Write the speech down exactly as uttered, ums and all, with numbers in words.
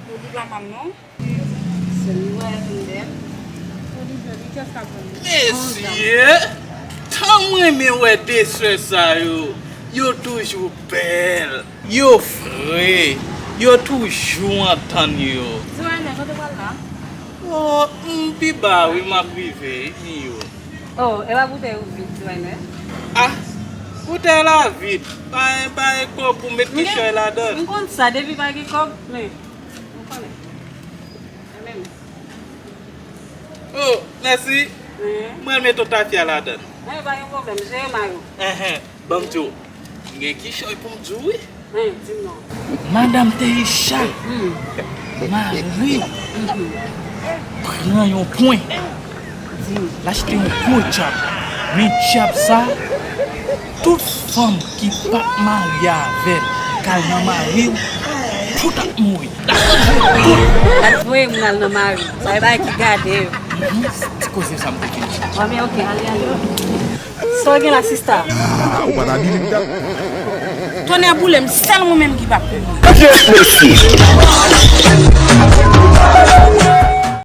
Ou di pa manm non. Se li wè vin bèl. Ou di bèl, li kès ka pran li. Mesye, tan m renmen wè de sè sa yo. Yo toujou bèl. Yo fre. Yo toujou antann yo. Di wè nèg, kote pral la? Oh, m pi ba wi, m ap rive, mi yo. Oh, e pa boutèy ou vid, Diwayne? Ah, boutèy la vid. Pa, pa gen kòb pou met kichòy ladan. M konn sa, depi pa gen kòb, men, m konnen. E menm. Oh, mèsi. Mwen met yon tafya ladan. Men, pa gen pwoblèm, jere may ou. Enhen. Ban m di w, m gen kichòy pou m di w, wi. Madanm Teisha, mari w pran yon pwen, l achte yon gwo djab. Men djab sa, tout fanm ki pa t marye avè l k al nan mari w, tout ap mouri. L ap manje tout. L ap voye moun al nan mari w. Sa e bagay ki gade yo. Ti koze sa m te vin di. Bon, men oke, ale, ale. Sa w gen la, sista? Ah, ou pa t abili m dat. Tonnè boule m, sèl mwen menm ki p ap mouri. Mesye!